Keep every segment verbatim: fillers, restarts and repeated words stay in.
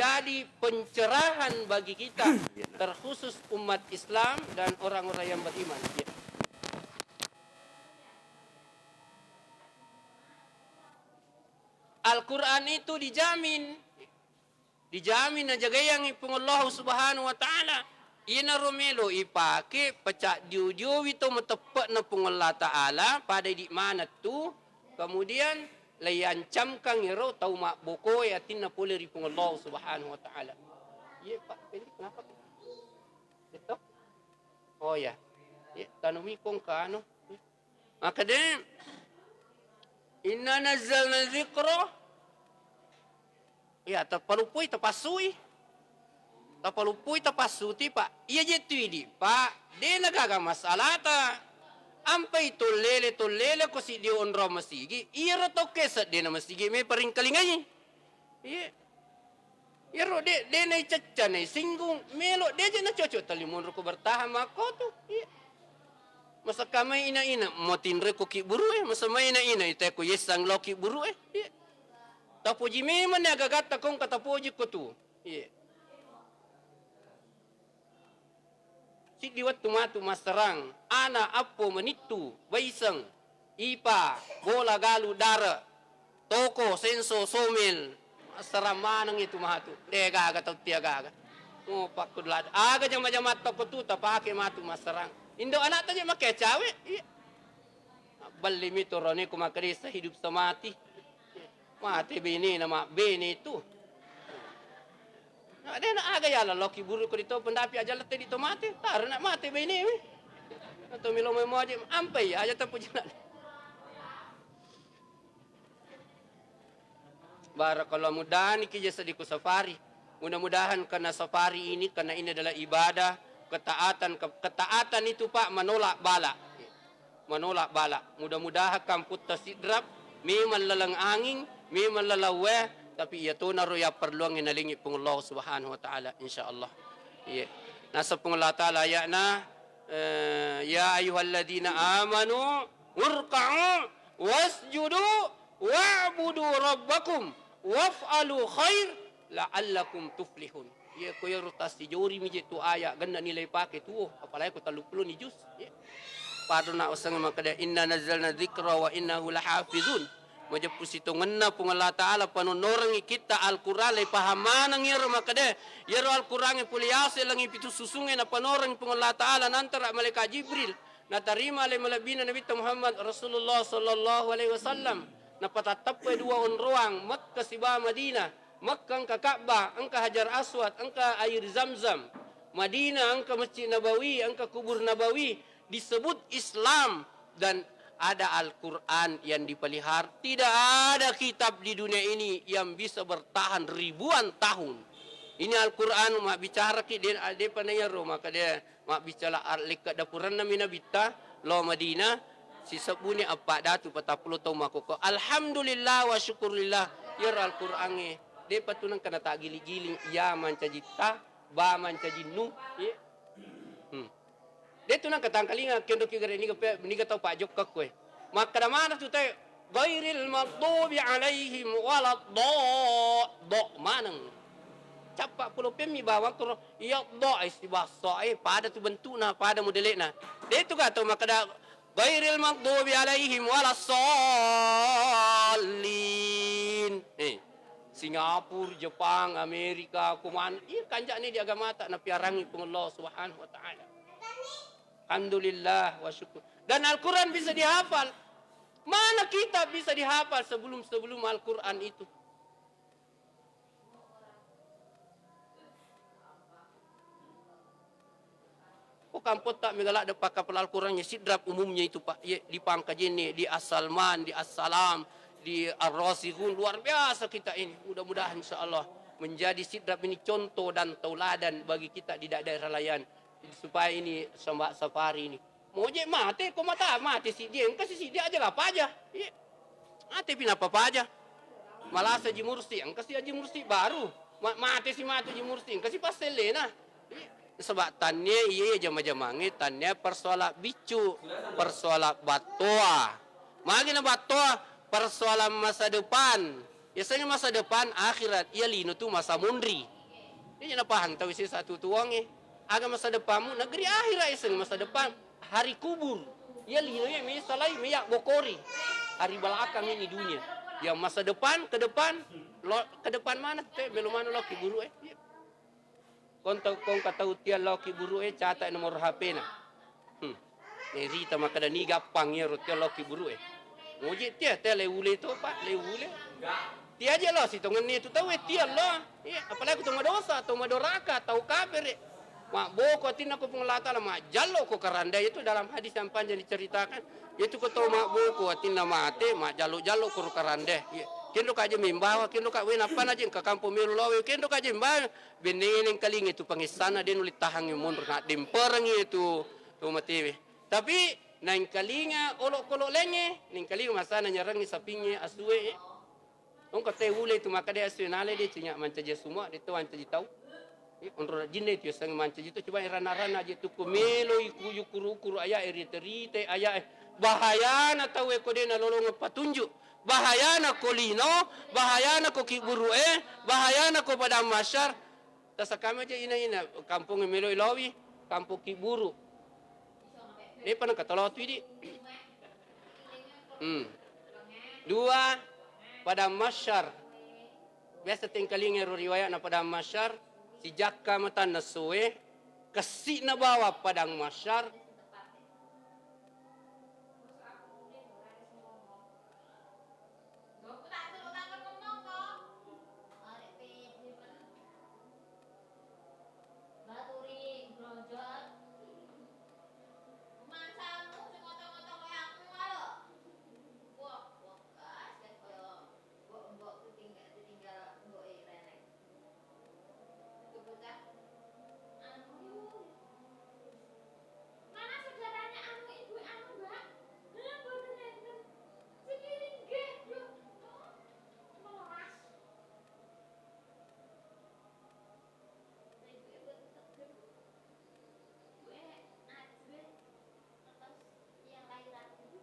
menjadi pencerahan bagi kita, terkhusus umat Islam dan orang-orang yang beriman. Ya. Al-Quran itu dijamin, dijamin najagaiangngi Puang Allah Subhanahu wa Ta'ala. Iyanaro melo ipake pacaddio-diowi to mateppe'na Puang Allah Ta'ala, pada idi maneng tu, kemudian laiancamkan ero tau mabbokoe atinna pole ri Puang Allah Subhanahu wa Ta'ala. Iya, Pak, jadi kenapa? Betul? Oh ya. Ya, tanumi kong kano. Makkeda, "Inna nazzalna dzikra." Iya, tapaluppui, tapassui. Tapaluppui, tapassuti, Pak. Iya je tu idi, Pak. De na gaga masalata. Ampai tollele, tollele ko siddi onrong masigi. Iyaro tokke seddena masigi me paringkalingai. Iya. Iyaro de, de naicacca, naisinggung, melo de je nacocok tali monro ko bertahan makko tu. Iya. Masakka mai ina-ina, mo tinroi ko kibburue, masa mai ina-ina, ite ko yessang lao kibburue. Iya. Tapoji memang ni agagatta kongka tapoji ko tu. Iya. Siddi wettu matu masserang, ana, appo, manittu, baiseng, ipa, bola, galu, dare, toko, senso, somel, masserang maneng itu matu. De gaga tau tia gaga. Oh, pakku lada. Aga jama-jama toko tu tapake matu masserang. Indo anakta je make cawe. Iya. Bellimi torone ko makkeda sehidup semati. Mate benena, mabbene itu. Na, de na aga yala lao kiburu ko dito pendapi aja lette dito mate. Taro na mate benewe. Atau milo mai moje ampai aja tapuji na. Barakallah, mudahan iki jasa diku safari. Mudah-mudahan karena safari ini, karena ini adalah ibadah, ketaatan, ke-, ketaatan itu, Pak, menolak bala. Menolak bala. Mudah-mudahan kamputta Sidrap memang laleng anging, memang laleng wae, tapi iya tonaro yapperluangnge nalengngi Puang Allah Subhanahu wa Ta'ala, insyaallah. Iya. Naseng Puang Allah Ta'ala ayatna, eh, "Ya ayyuhalladzina amanu urka'u wasjudu wa'budu rabbakum waf'alu khair la'allakum tuflihun." Iya, ko iyaro tassijorimi je tu aya, genna nilai pake tuo, apalagi ko telluppulo ni juz. Iya. Padona useng makkeda, "Inna nazzalna dzikra wa innahu lahafizun." Majeppu sitongenna Puang Allah Ta'ala panonnorengngi kitta Al-Quran, le paham maneng iyaro makkeda, iyaro Al-Qurangnge pole yase langi pitu susungnge napanoreng Puang Allah Ta'ala nantara malaikat Jibril. Natarima le malebbina Nabitta Muhammad Rasulullah sallallahu alaihi wasallam. Napatatteppai dua onroang, Mekka siba Madinah. Mekka engka Ka'bah, engka Hajar Aswad, engka air Zamzam. Madinah engka Masjid Nabawi, engka kubur Nabawi. Disebut Islam dan ada Al-Quran yang dipelihara. Tidak ada kitab di dunia ini yang bisa bertahan ribuan tahun. Ini Al-Quran mabbicara ki, de, depa na iyaro, maka de, mabbicara ar-, lekka dapurenna mi Nabitta, lao Madinah, sisebbuni appa datu patappulo taung makkokko. Alhamdulillah wa syukurillah, iyaro Al-Qurangnge, depa tu nengka natagiling-giling, ya mancajitta, ba mancajinnu, iya. Hmm. De tu nengka tangkalinga, kenroki gare niga pe, niga tau pajokka koe. Makkeda mana tu te, "Ghairil maghdubi alaihim walad do-, do maneng." Cappa pulo pemmi bawang koro, iya do, eh, si basa, eh, pada tu bentukna, pada modelekna. De tu ga tau makkeda, "Ghairil maghdubi alaihim walas sallin." Eh, Singapura, Jepang, Amerika, kuman, iya kanja'ni di agamata napiarangi Puang Allah Subhanahu wa Ta'ala. Alhamdulillah wa syukur. Dan Al-Quran bisa dihafal. Mana kitab bisa dihafal sebelum-sebelum Al-Quran itu? Ko kampotta mega ladde pakkapal Al-Quran ya Sidrap umumnya itu, Pak. Ya, di Pangkajene, di As-Salman, di As-Salam, di Ar-Rasikhun, luar biasa kita ini. Mudah-mudahan insya Allah menjadi Sidrap ini contoh dan tauladan bagi kita di daerah-daerah lain. Supaya ini sama safari ini. Moje mate ko mata, mate siddi, engka si siddi aja la paja. Iya. Mate pi nappa paja. Malasa Haji Mursi, engka si Haji Mursi baru. Ma-, mate si matu Haji Mursi, engka si passellena. Iya. Sebab tannia iya jama-jamangnge, tannia persoalan biccu, persoalan battoa. Magi na battoa, persoalan masa depan. Yasengnge masa depan akhirat, iya lino tu masa monri. Iya napahang tau sesa tutuwongnge. Aga masa depanmu? Negeri akhirat yasengnge masa depan. Hari kubur. Iya lino iya mesalai, meya bokori. Hari belakang ini dunia. Yang masa depan, ke depan, lo, ke depan mana te? Belum mana lo kubur eh. Iya. Konto kongka tau tia lao ki buru e, catat nomor H P-na. Hmm. Nerita makkeda ni gappang iyaro tia lao ki buru e. Moje tia, tia le ule to, Pak, le ule. Tia aja lo sitongenni tu tau e tia lo. Iya, apalagi tu madosa, tau madoraka, tau kafir. Mabboko atinna ko Puang Allah Taala, majjallo ko karanda itu dalam hadis yang panjang diceritakan. Itu ko tau mabboko atinna mate, majjallo-jallo ko karanda. Iya. Kendo ka aja membawa, kendo ka we nappa na aja engka kampo melo lawe, kendo ka aja membawa. Bennengnge nengkalinga tu pangessana de nulle tahangngi monro naddemperengngi tu to matewe. Tapi naengkalinga olokolo laingnge, nengkalinga masana nyarangngi sapingnge asue. Engka te ule tu makkeda asue nale de cinya mancaji asuma de to mancaji tau. Eh, onro rajinna itu yasengnge mancaji to coba erana-rana aja tu ko meloi kuju kuru-kuru aya e rita-rita aya e. Bahayana tau e ko de nalolongeng patunjuk. Bahayana ko lino, bahayana ko kiburu e, bahayana ko padang masyar. Tasakami aja ina-ina, kampong melo ilawi, kampong kiburu. Depa nengka tolotu idi. Hmm. Dua, padang masyar. Biasa tengkalinga ro riwayat na padang masyar, sijakka matanna soe, kessi'na bawa padang masyar, Mana saudaranya anu ibu anu, Mbak? Hah, mboten enten. Sepiring nggih, yuk. Oh, melas. Nah, ibu ibu tetep. Ibu eh, ajwe. Terus yang lahiran ibu.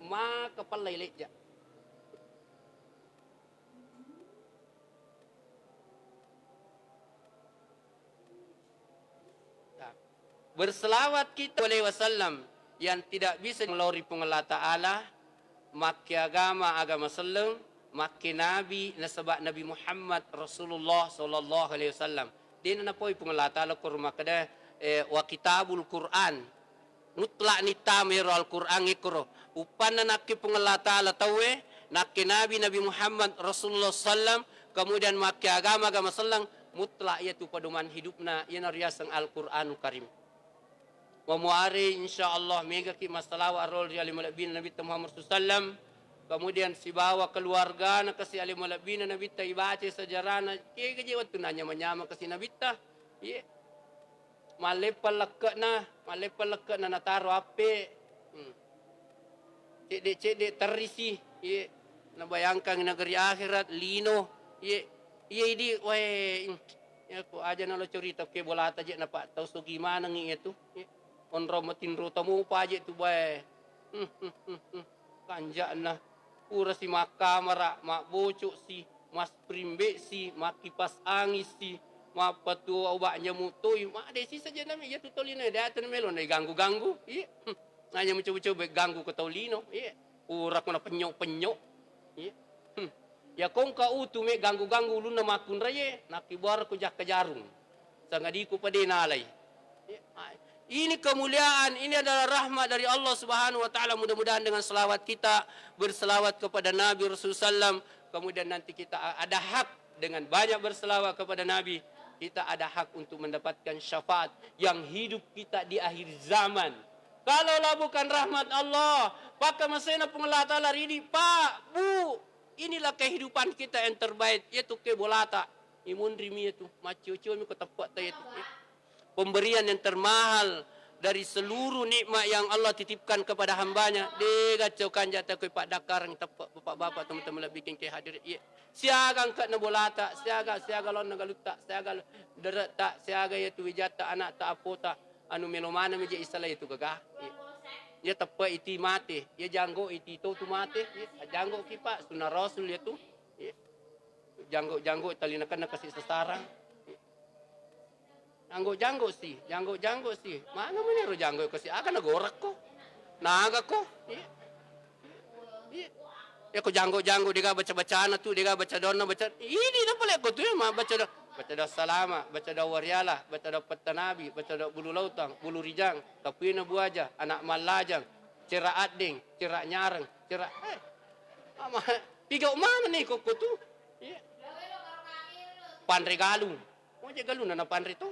Makapallai lejja. Nah, berselawat kita alaihi wasallam yang tidak bisa melori Puang Allah Ta'ala, makke agama, agama selleng, makke nabi, nasaba Nabi Muhammad Rasulullah sallallahu alaihi wasallam. Dena napoi Puang Allah Ta'ala ko makkeda, eh, wa kitabul Quran. Mutlak nittama ero Al-Quran ikkoro. Uppanna nakke Puang Allah Ta'ala tauwe, nakke Nabi, Nabi Muhammad Rasulullah sallam, kemudian makke agama, agama selleng, mutlak iyatu pedoman hidupna, iyana riaseng Al-Quranul Karim. Wa muare, insya Allah, megaki massalawa arol ri ale malebbina Nabitta Muhammad sallam, kemudian sibawa keluargana kasi ale malebbina Nabitta ibaca sejarahna, kega je wettu nanyama-nyama kasi Nabitta. Iye. Malleppang lekke'na, malleppang lekke'na nataro appe. Hmm. Cedde-cedde terrisi, iye. Nabayangkan negeri akhirat, lino, iye. Iye idi, wae, hmm. Iya ko aja nalo cerita ke bolata je napa tau sogi manengi iya tu. Iye. Onrong matinro tamu paje tu bae. Hmm, hmm, hmm, hmm. Kanja'na, purasi makkamara, mabboco'si, maspring bedsi, makkipas angissi, mappatuo obat nyamuk toi, madesi saja nami, iya tu tolino, de atu namelo naiganggu-ganggu, iya. Hmm. Nanya mencoba-coba ganggu ke tau lino, iya. Pura ko napennyok-pennyok, iya. Hmm. Ya kongka utu me ganggu-ganggu ulunna makkunraie, nakkibuara ko jakka jarung. Sangadiku pade nalai. Iya. Ini kemuliaan, ini adalah rahmat dari Allah Subhanahu wa Ta'ala. Mudah-mudahan dengan selawat kita, berselawat kepada Nabi Rasul Sallam, kemudian nanti kita a-, ada hak dengan banyak berselawat kepada Nabi, kita ada hak untuk mendapatkan syafaat yang hidup kita di akhir zaman. Kalaulah bukan rahmat Allah, pakkamasena Puang Allah Ta'ala ridi, Pak, Bu, inilah kehidupan kita yang terbaik, yaitu ke bolata. Imunri mi itu, maccio-cio mi ko teppek ta itu. Pemberian yang termahal dari seluruh nikmat yang Allah titipkan kepada hambanya. Dega cau kanja ta koi paddakkareng teppek bapak-bapak, teman-teman lebih ke hadir. Iya. Siaga engka na bolata, siaga, siaga laonna galutta, siaga dere'ta, siaga iya tu wijatta, anakta, appota, anu melo maneng mi je isala itu gaga. Iya. Iya teppek iti mate, iya janggo iti to tu mate. Iya. Janggo ki Pak, sunna Rasul iya tu. Iya. Janggo-janggo talinakenna kasi sesarang. Janggo-janggo si, janggo-janggo si. Mana meniro janggo ko si? Aga nagorakko? Nagako? Iya. Iya. Ya ko janggo-janggo dega baca-bacana tu, dega baca doanna, baca. Ini na pale ko tu ya, ma baca doa. Baca doa salama, baca doa wariala, baca doa pettanabi, baca doa bulu lautang, bulu rijang, kapuina buaja, anak mallajang, cera addeng, cera nyareng, cera, eh. Ama, pigau mana ni koko tu? Iya. Panre galung. Moje galunna napanre to.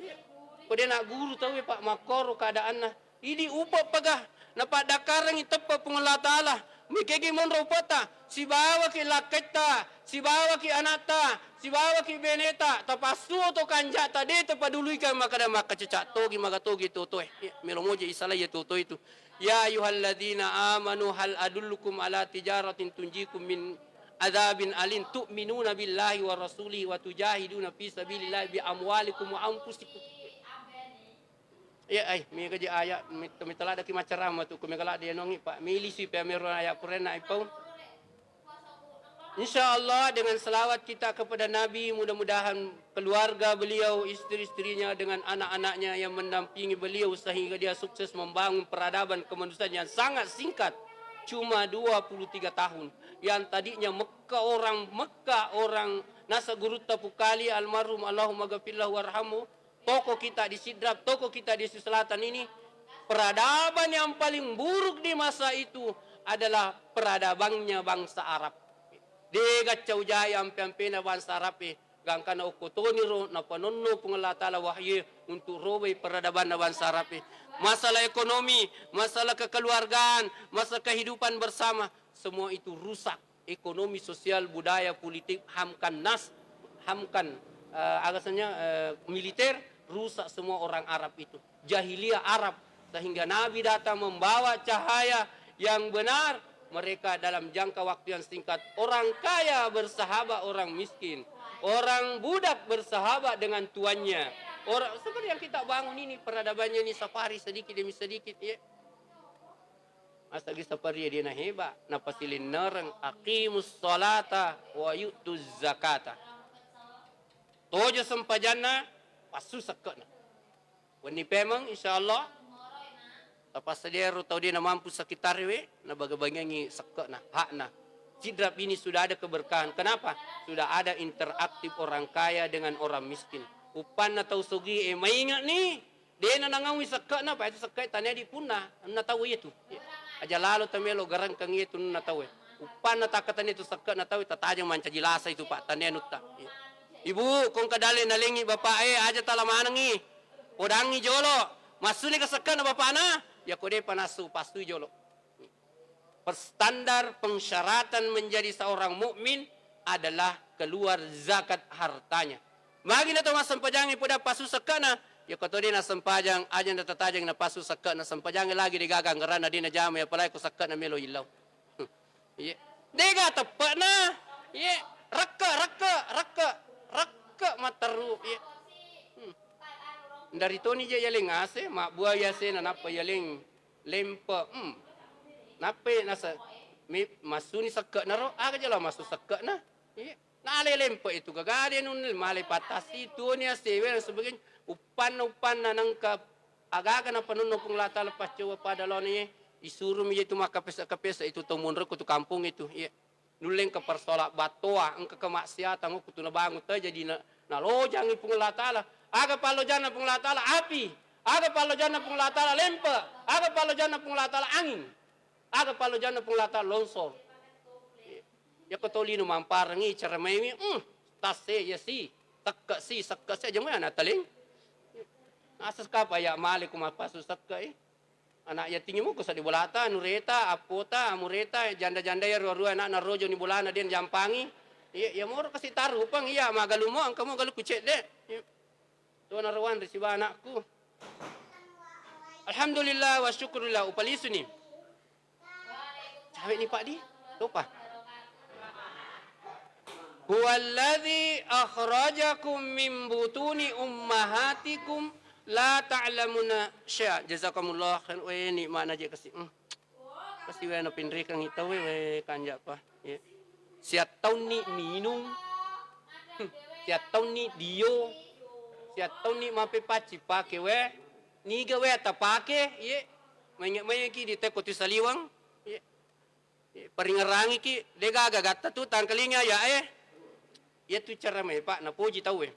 Iya. Ko de na guru tauwe, Pak, makkoro keadaanna. Idi upa paga napaddakkarengngi teppe Puang Allah Ta'ala. Mikegi monro upata, sibawaki lakkaitta, sibawaki anatta, sibawaki beneta, tapassuo to kanjata, de tapaduluikan makkada makkacaca togi, maga togi totoe. Iya, melo moje isalai iya toto itu. Ya ayyuhalladzina amanu hal adullukum ala tijaratin tunjikum min adzabin alim, tu'minuna billahi wa rasulihi wa tujahiduna fi sabilillahi bi amwalikum wa anfusikum. Iya, ai, mega je ayat, mit-, mitaladaki macaramah tu, ku mega ladde yanongi, Pak. Milisi pe amero ayat Quran na ipau. Insya Allah, dengan selawat kita kepada Nabi, mudah-mudahan keluarga beliau, istri-istrinya, dengan anak-anaknya yang mendampingi beliau sehingga dia sukses membangun peradaban kemanusiaan yang sangat singkat, cuma dua puluh tiga tahun. Yang tadinya Mekah orang, Mekah orang, nasa gurutta Pukali almarhum, Allahumma ghafirlahu warhamhu, toko kita di Sidrap, toko kita di Sulawesi Selatan ini, peradaban yang paling buruk di masa itu adalah peradabannya bangsa Arab. Dega cau jai ampe-ampena bangsa Arab e, gangkana okko toniro napanonno Puang Allah Ta'ala wahyu untuk robai peradabanna bangsa Arab e. Masalah ekonomi, masalah kekeluargaan, masalah kehidupan bersama, semua itu rusak. Ekonomi, sosial, budaya, politik, hamkan nas, hamkan, eh, agasanya, eh, militer, rusak semua orang Arab itu. Jahiliyah Arab. Sehingga Nabi datang membawa cahaya yang benar, mereka dalam jangka waktu yang singkat, orang kaya bersahabat orang miskin, orang budak bersahabat dengan tuannya. Orang, seperti yang kita bangun ini, peradabannya ini safari sedikit demi sedikit, ya. Masagi safari dia na heba, napasilinnereng, aqimus salata wa yu'tuz zakata. Tojo sempajanna, passu sekke'na. Wenni pemeng, insya Allah, tapassadiaro tau de namampu sakitariwe, nabage-bagengi sekke'na, hakna. Sidrap ini sudah ada keberkahan. Kenapa? Sudah ada interaktif orang kaya dengan orang miskin. Uppanna tau sogi e mainge'ni, de nanangaui sekke'na, pa itu sekke'e tania dipunna, nunna tau iyatu. Aja lalo tamelo garengkang iyatu nunna tau e. Uppanna takkatania tu sekke'na tau e, tatajeng mancaji lasa itu, Pak, tania nutta. Ibu, kongka dalle nalengi bapak e, aja tala manengi. Podangngi jolo, massuni ka sekke'na bapakna, ya ko de panassu, passui jolo. Standar persyaratan menjadi seorang mukmin adalah keluar zakat hartanya. Magi na to massempajangi poda passu sekke'na, ya ko to de nasempajang, aja na tatajeng na passu sekke'na, sempajangi lagi de gaga anggaranna de najama, ya apalagi ko sekke'na melo illau. Iya. Dega teppe'na. Iya. Rekke, rekke, rekke, rekke matteru. Iya. Hmm. Dari toni je yaleng ase, mabbua yasena nappa yaleng lempe. Hmm. Nappa nasa mi-, massuni sekke'na ro, aga jala massu sekke'na. Iya. Nale lempe itu gagade nun male patasi tuoni asewe dan sebagainya. Uppanna, uppanna nengka Agaga napanonno Puang Allah Ta'ala paccoba pada laona ye, isurumi je tu makkapesa-kapesa itu tau monro ko tu kampung itu. Iya. Nulle engka persoalan battoa, engka kemaksiatan ko tu nabangun ta jadi na-, nalojangi Puang Allah Ta'ala. Aga pallojanna Puang Allah Ta'ala? Api. Aga pallojanna Puang Allah Ta'ala lempe, aga pallojanna Puang Allah Ta'ala anging, aga pallojanna Puang Allah Ta'ala longsor. Yako tau lino mamparengi, ceramaiwi, mm, tasse, ya si, tekke si, sekke si, aja mo anak taleng. Asa kapa ya male ku mappasu sekke, eh. Anak yatim mo ku seddi bolata, nureta, appota, amureta, janda-janda ya rua-rua anak narojo ni bolana den jampangi. Iya, ya moro kasi tarupang, iya, magalumo, engka mo galu ku cedde. Iya. Tuana rawang ri siba anakku. Alhamdulillah wa syukurillah, upalisuni. Cawe ni Pak di, topa. Huwallazi akhrajakum min butuni ummahatikum la ta'lamuna syai'a. Jazakumullah khair. Weh, nikmat aja kasi. Hmm. Pasti wena pinrikang itau we, we kanja pa. Ye. Siattaunni minung, hmm, siattaunni dio, siattaunni mape pacci pake we, niga we tapake, ye. Mainge-mainge ki di teko tu saliwang, ye. Ye, paringerangiki, de gaga gatta tu tangkalinga ya, eh. Iyatu cara mai, Pak, napoji tauwe.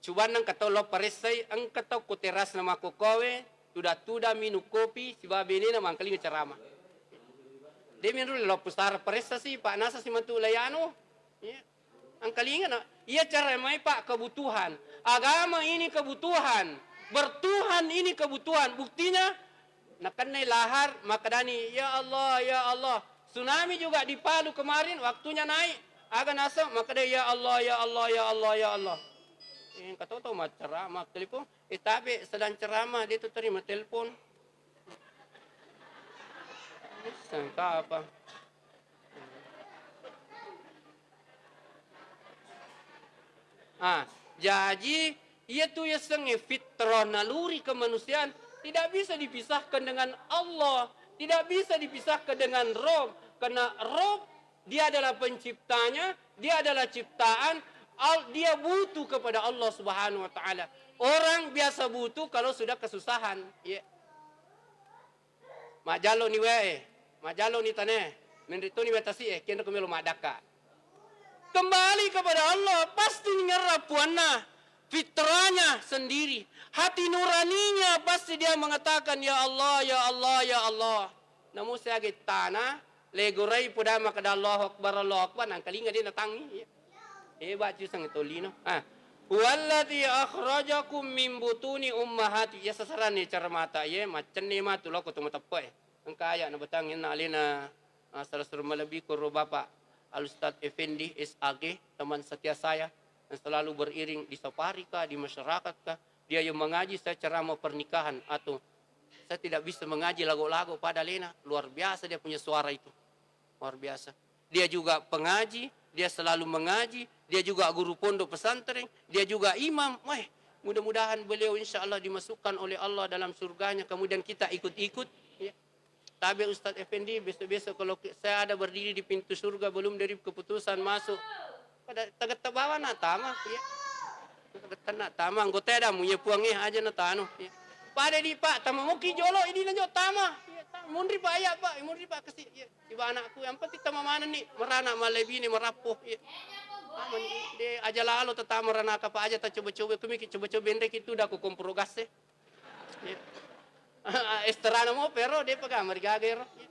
Cubanna engka tau lao paressai, engka tau ko terasna makkokkoe, tuda-tuda minung kopi, sibawa benena mangkalinga ceramah. De menru lao pusara paressa si, Pak, nasa si matu layano. Iya. Angkalinga na. Iya cara mai, Pak, kebutuhan. Agama ini kebutuhan. Bertuhan ini kebutuhan. Buktinya, nakennai lahar, makkedani, "Ya Allah, ya Allah." Tsunami juga di Palu kemarin, waktunya naik. Aga naseng, makkedai, "Ya Allah, ya Allah, ya Allah, ya Allah." Eh, engka to tau macceramah, telepon. Eh, tabe sedang ceramah, dia tu terima telepon. Sangka apa? Ah, jaji, iya tu yasengnge fitrah naluri kemanusiaan tidak bisa dipisahkan dengan Allah, tidak bisa dipisahkan dengan Rob, karena Rob, dia adalah penciptanya, dia adalah ciptaan, al-, dia butuh kepada Allah Subhanahu wa Ta'ala. Orang biasa butuh kalau sudah kesusahan. Ya. Majjallo ni wae, majjallo ni tanae, menri toni wae tasi'e, kenro ko melo maddakka. Kembali kepada Allah, pasti ngerra puanna, fitrahnya sendiri. Hati nuraninya pasti dia mengatakan, "Ya Allah, ya Allah, ya Allah." Namu siaga tana, legorai poda makkeda, "Allahu Akbar, Allahu Akbar," nangkalinga de natangi. Heba cuseng tolino. Ah. "Huwallazi akhrajakum min butuni ummahati." Iya sasaranni cara mata, iye, maccenni matu loko to mateppe'e. Engka aya nabatang inna alena, ah, salah seorang malebbi koro Bapak Al Ustaz Effendi S A G, teman setia saya yang selalu beriring di safari kah, di masyarakat kah, dia yang mengaji, saya ceramah pernikahan atau saya tidak bisa mengaji lagu-lagu pada alena, luar biasa dia punya suara itu. Luar biasa. Dia juga pengaji, dia selalu mengaji, dia juga guru pondok pesantren, dia juga imam. Weh, mudah-mudahan beliau insya Allah dimasukkan oleh Allah dalam surganya, kemudian kita ikut-ikut. Ya. Tabe Ustadz Effendi, besok-besok kalau ki-, saya ada berdiri di pintu surga, belum dari keputusan masuk. Pada tegetta bawa na tama, ya. Tegetta na tama, anggota ada munya puangnya aja na tanu. Ya. Pada di Pak, tama muki jolo, ini na jo tama. Ya, ta-, munri Pak, ya Pak, munri Pak, kasi. Ya. Siba anakku, yang penting tama manenni, merana malebine merappo. Iya. Tama ni, de aja lalo tetama ranaka pa aja ta coba-coba, kumi ki coba-coba benre ki tu dako komporo gas e. Iya. Esterana mo pero de pa gama rigaga ero. Iya.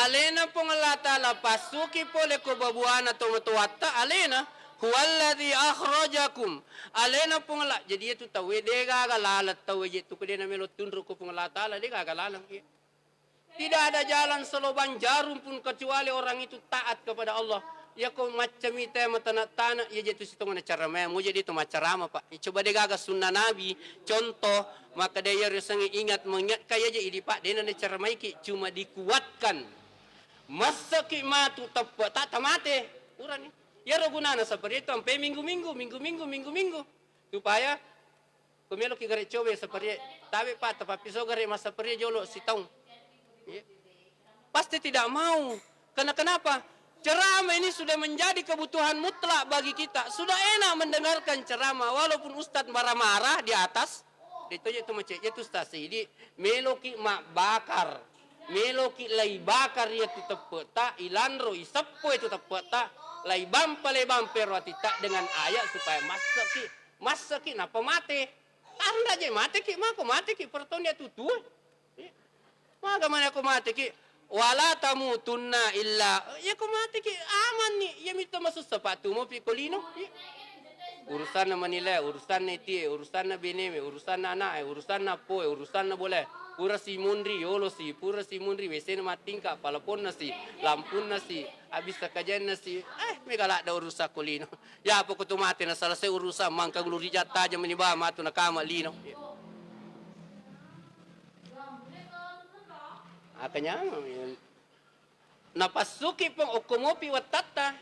Alena Puang Allah Ta'ala passuki pole ko babuana tomatoatta alena, huwallazi akhrajakum. Alena Puang Allah, jadi itu tauwe de gaga laleng tauwe je tu ko de na melo tunru ko Puang Allah Ta'ala de gaga laleng. Iya. Tidak ada jalan selobang jarum pun kecuali orang itu taat kepada Allah. Yako maccami te matana-tana, iya je tu sitongana caramae, mo jadi tu maccarama, Pak. Coba de gaga sunna Nabi, contoh, maka de iya risengi ingat mengingatkan iya je idi, Pak, dena ne caramaiki, cuma dikuatkan. Massaki matu teppe, tak tamate. Urani. Yaro gunana seperti itu sampai minggu-minggu, minggu-minggu, minggu-minggu. Supaya ko meloki gare cobe sapparie, tabe pa tapappiso gare massaparie jolo sitaung. Iya. Pasti tidak mau. Karena kenapa? Ceramah ini sudah menjadi kebutuhan mutlak bagi kita. Sudah enak mendengarkan ceramah, walaupun ustadz marah-marah di atas. Itu je tu macet, itu ustadz sidi. Meloki mabbakar. Meloki lai bakar iya tu teppe ta, ilanro, iseppo itu teppe ta, lai bampa, lai bampa ero ati ta dengan ayat supaya massaki. Massaki nappa mate. Tanra je mateki, mako mateki, pertoni atutu. Maga mani ko mateki, wala tamutunna illa, iya ko mateki, amanni, iya mito masussa, Pak, tumopi ko lino. Iya. Urusanna manila, urusanna itie, urusanna beneme, urusanna ana'e, urusanna appoe, urusanna bolae. Pura simunri, yolosi, pura simunri, W C-na mattingka, palaponnasi, lampunnasi, abis sakajannasi, eh, mega ladda urusan ko lino. Ya, poko tu mate na selesai urusan, mangka gulu rijang tajang mani ba matu nakama lino. Iya. Akanyang, iya. Napassuki pong okko mopi wattatta.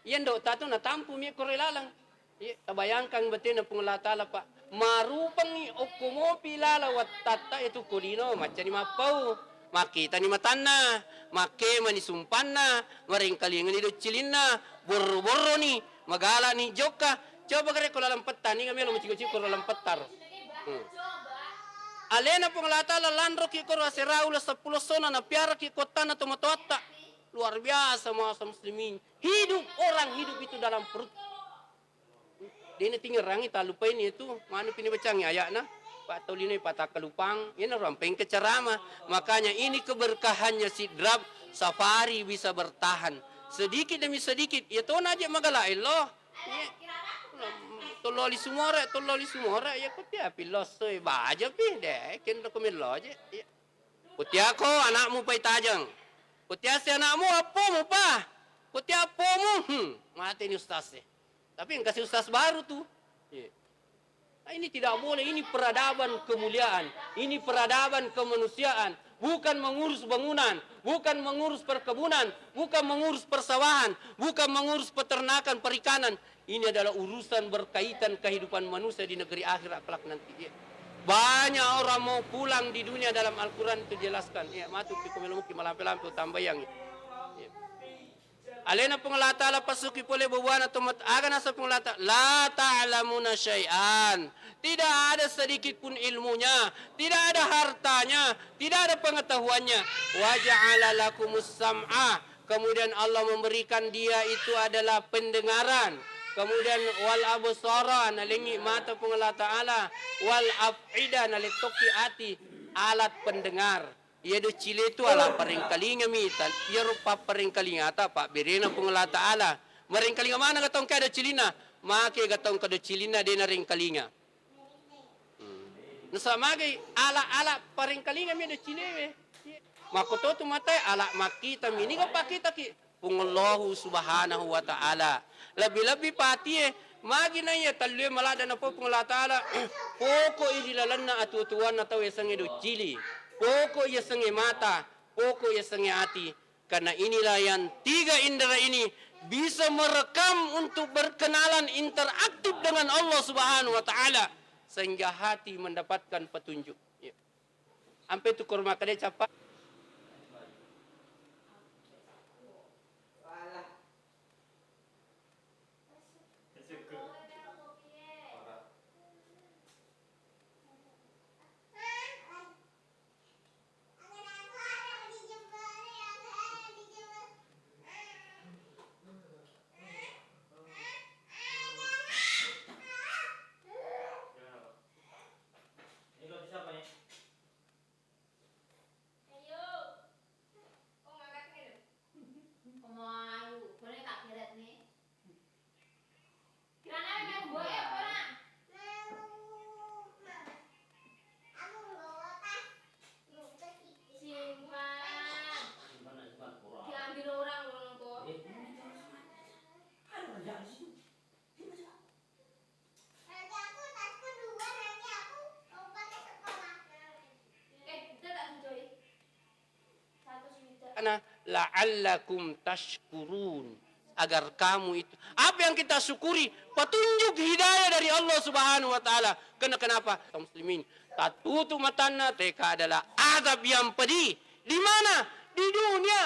Iya ndo tatu natampu mi koro laleng. Iya, tabayangkang batena Puang Allah Ta'ala, Pak. Marupangi okko mopi lala wattatta itu ko lino, maccani mappau. Makkitani matanna, makkemani sumpanna, marengkalingani doccilinna, borro-borroni, magalani jokka. Coba gare ko laleng petta, ninga melo maciko-ciko ro laleng petta ro. Hmm. Alena Puang Allah Ta'ala lanroki koro asera uleng seppulo essona, napiaraki kottana tomatoatta. Luar biasa masa muslimin. Hidup, orang hidup itu dalam perut. Dena tingerangi, talupaini itu, manu pini bacangi ayatna. Pak tau lino patakkalupang, ina ruang pengke ceramah. Makanya ini keberkahannya Sidrap, safari bisa bertahan. Sedikit demi sedikit, ya tona aja magala elo. Iya. Tollo lisu more, tollo lisu more, ya kutia pilloso, baja pi, deh, kendo ko mello aja. Iya. Kutiako anakmu pai tajeng. Kutiasi anakmu appomu pa. Kutia appomu, hmm, mate ni ustaz e. Tapi engka si ustaz baru tu. Iya. Nah, ini tidak boleh, ini peradaban kemuliaan, ini peradaban kemanusiaan, bukan mengurus bangunan, bukan mengurus perkebunan, bukan mengurus persawahan, bukan mengurus peternakan, perikanan. Ini adalah urusan berkaitan kehidupan manusia di negeri akhirat kelak nanti. Iya. Banyak orang mau pulang di dunia dalam Al-Quran itu jelaskan. Iya, matu pi ko melomuki malampe-lampe utambayang. Iya. Alena Puang Allah Ta'ala pasuki pole bubuana tomat, aga nasa Puang Allah Ta'ala, "La ta'lamuna syai'an." Tidak ada sedikit pun ilmunya, tidak ada hartanya, tidak ada pengetahuannya. "Wa ja'ala lakumus sam'a." Kemudian Allah memberikan dia itu adalah pendengaran. Kemudian, "Wal absara," nalengi mata Puang Allah Ta'ala, "wal af'ida," nalettoki ati, alat pendengar. Iya doccile tu ala parengkalinga mi, tan-, iyaro papparengkalingata pabberena Puang Allah Ta'ala. Marengkalinga mana gatong kada cilinna? Make gatong kada cilinna de narengkalinga. Hmm. Nasaba magai ala-ala parengkalinga mi docilewe. Makkototu matae ala makkita mi niga pakkitaki. Puang Allahu Subhanahu wa Ta'ala. Lebbi-lebbi patie, magi naiya tellue maladde napau Puang Allah Ta'ala, pokok i ri lalenna atuo-tuoanna tau yasengnge doccili, pokok yasengnge mata, pokok yasengnge ati. Karena inilah yang tiga indera ini bisa merekam untuk berkenalan interaktif dengan Allah Subhanahu wa Ta'ala, sehingga hati mendapatkan petunjuk. Ya. Ampe tu korma kade capa. Simpan. Diambil orang loh, Nongko. Karena la'allakum tashkurun, agar kamu itu, apa yang kita syukuri, petunjuk hidayah dari Allah Subhanahu wa Ta'ala. Karena kenapa? Kaum muslimin, tatutup matanna, teka adalah azab yang pedih. Di mana? Di dunia.